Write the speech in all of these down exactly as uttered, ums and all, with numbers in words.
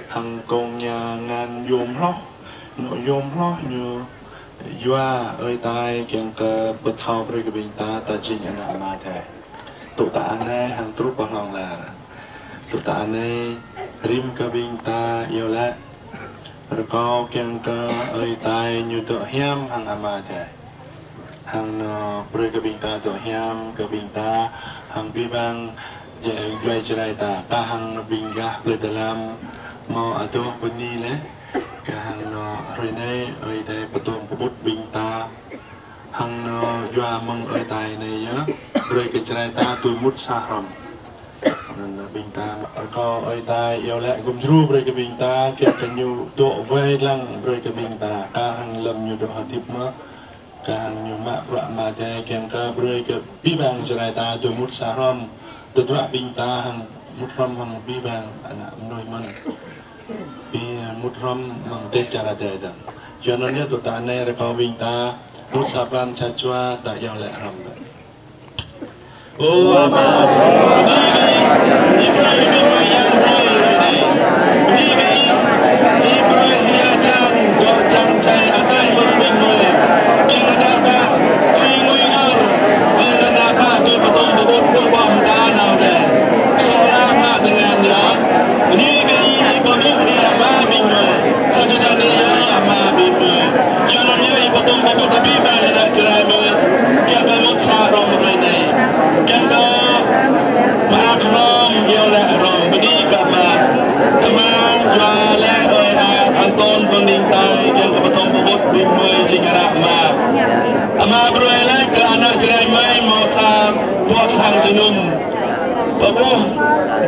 Hăng kông ñu ngăn yôm hloh, ñu yôm hloh ñu yua Ơi Adai kiăng kơ pơthâo brơi kơ ƀing ta, ta jing ană Ama Adai. Tŭ ta anai hăng truh pơ hlŏng lar. Tŭ ta anai rĭm kơ ƀing ta iâu laĭ. Rơkâo kiăng kơ Ơi Adai ñu dŏ hiam hăng Ama Adai. Hăng ñu brơi kơ ƀing ta dŏ hiam, kơ ƀing ta hăng abih bang djuai, djuai Jrai ta, kah hăng ƀing gah plơi dơlăm hmâo adoh bơni laih, kah hăng ñu hrơi anai Ơi Adai pơtô pơƀut ƀing ta, hăng ñu yua mơ̆ng Ơi Adai anai yơh, brơi kơ Jrai ta tui mŭt sa hrŏm. Anŭn ƀing ta rơkâo Ơi Adai iâu laĭ gum djru brơi kơ ƀing ta, kiăng kơ ñu dŏ wai lăng brơi kơ ƀing ta, kah hăng lơ̆m ñu dŏ hơdip mơ̆n, kah hăng ñu mă bruă Ama Adai, kiăng kơ brơi kơ abih bang Jrai ta tui mŭt sa hrŏm, tơdruă ƀing ta hăng mŭt hrŏm hăng abih bang ană mơnuih mơ̆n. Abih mŭt hrŏm mơ̆ng dêh čar adai dơ̆ng. Yua anŭn yơh tŭ ta anai rơkâo ƀing ta mŭt sa pran sa jua ta iâu laĭ hrŏm dơ̆ng. Ơ Ama, Ama brơi laih kơ ană Jrai mơi hmâo sa boh sang jơnum. Pơƀuh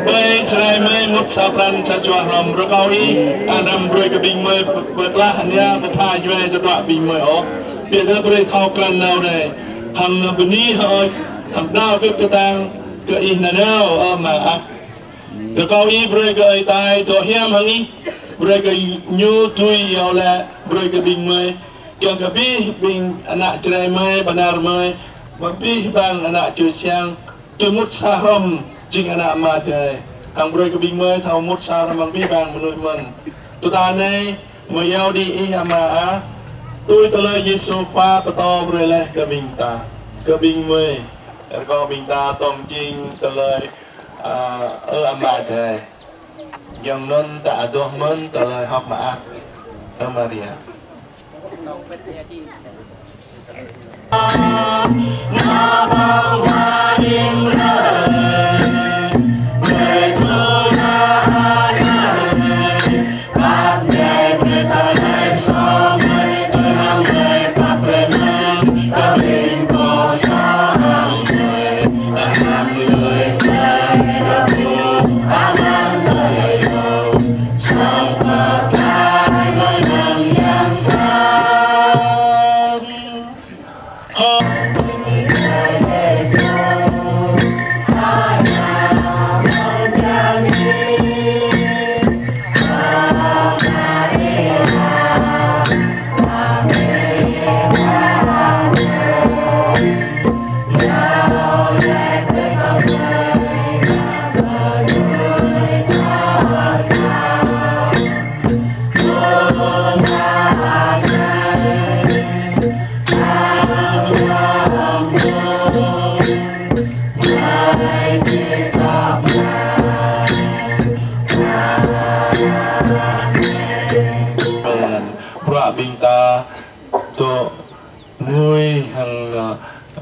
ƀơi Jrai mơi mŭt sa pran sa jua hrŏm, rơkâo Ih anăm brơi kơ ƀing mơi pơklah ania pơpha djuai tơdruă ƀing mơi ôh. Biă dah brơi thâo krăn nao rai. Hăng bơni hơơč, hăng đaŏ kơ kơtang kơ Ih nanao, ơ Ama ah. Rơkâo Ih brơi kơ Ơi Adai dŏ hiam hăng Ih, brơi kơ ñu tui iâu laĭ, brơi kơ ƀing mơi, kiăng kơ abih ƀing ană Jrai mơi, Bahnar mơi, abih bang ană čô siang, tui mŭt sa hrŏm jing ană Ama Adai. Hăng brơi kơ ƀing mơi thâo mŭt sa hrŏm hăng abih bang mơnuih mơ̆n. Tŭ ta anai, mơi iâu đĭ Ih Ama ah, tui tơlơi Yêsu Khua pơtô brơi laih kơ ƀing ta, kơ ƀing mơi. Rơkâo ƀing ta tŏng jing tơlơi, ơ, ơ Ama Adai. Giŏng anŭn ta adoh mơ̆n tơlơi hơ̆k mơak, ơ Maria.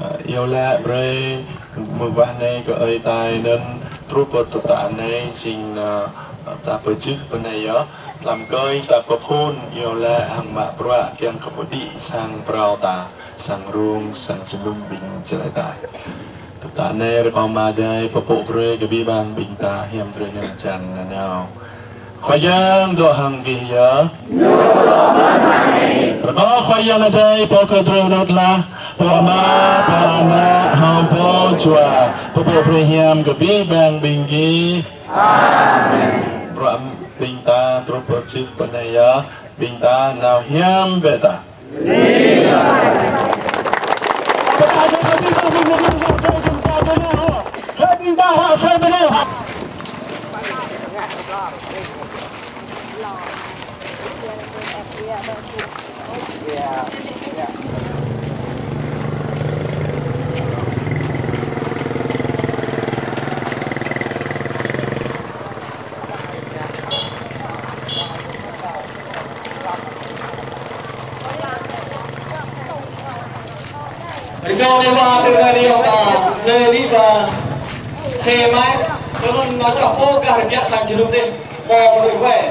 Ơ, iâu laĭ brơi mơwah anai kơ Ơi Adai anŭn truh pơ tơtă anai jing, ơ, ta pơjưh pơ anai yơh. Tlam kơi ta pơphun iâu laĭ hăng mă bruă kiăng kơ pơđĭ sang phrâo ta, sang rông, sang jơnum ƀing čơđai ta. Tơtă anai rơkâo Ama Adai pơpŭ brơi kơ abih bang ƀing ta hiam drơi hiam jăn nanao. Khua Yang dŏ hăng gih yơh. Rơkâo Khua Yang Adai pô kơ drơi rơnŭk lah, pô Ama, pô Ană, hăng pô Jua, pơpŭ brơi hiam kơ abih bang ƀing gih. Amen. Bruă ƀing ta truh pơ čư̆ pơ anai yơh, ƀing ta nao hiam bĕ ta. Rơkâo anai mơ̆ tơlơi đĭ yŏng ta, tơlơi đĭ ta, xe máy, tui anŭn mă čoh pô gah rơngiă sang jơnum dih, pô mơnuih wai.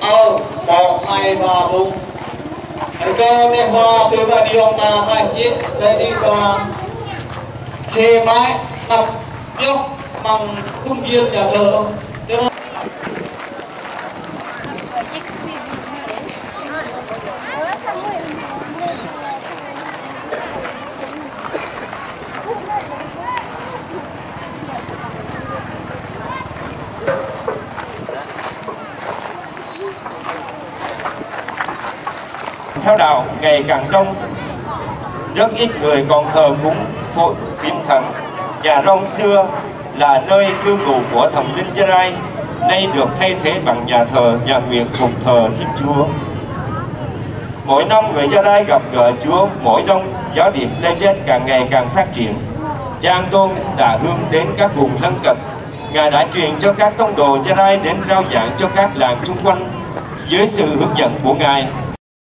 Ơ, pô hai ba ƀu. Rơkâo anai mơ̆ tơlơi đĭ yŏng ta, ƀai čih, tơlơi đĭ ta, xe máy, mă čoh, mơ̆ng khuôn viên nhà thờ. Theo đạo ngày càng đông, rất ít người còn thờ cúng phô-, phím thần. Nhà Rông xưa là nơi cư ngụ của thần linh Gia Rai, nay được thay thế bằng nhà thờ, nhà nguyện phụng thờ Thiên Chúa. Mỗi năm người Gia Rai gặp gỡ Chúa mùa Đông, giáo điểm lễ Tết càng ngày càng phát triển. Cha An Tôn đã hướng đến các vùng lân cận. Ngài đã truyền cho các tông đồ Gia Rai đến rao giảng cho các làng chung quanh. Dưới sự hướng dẫn của Ngài,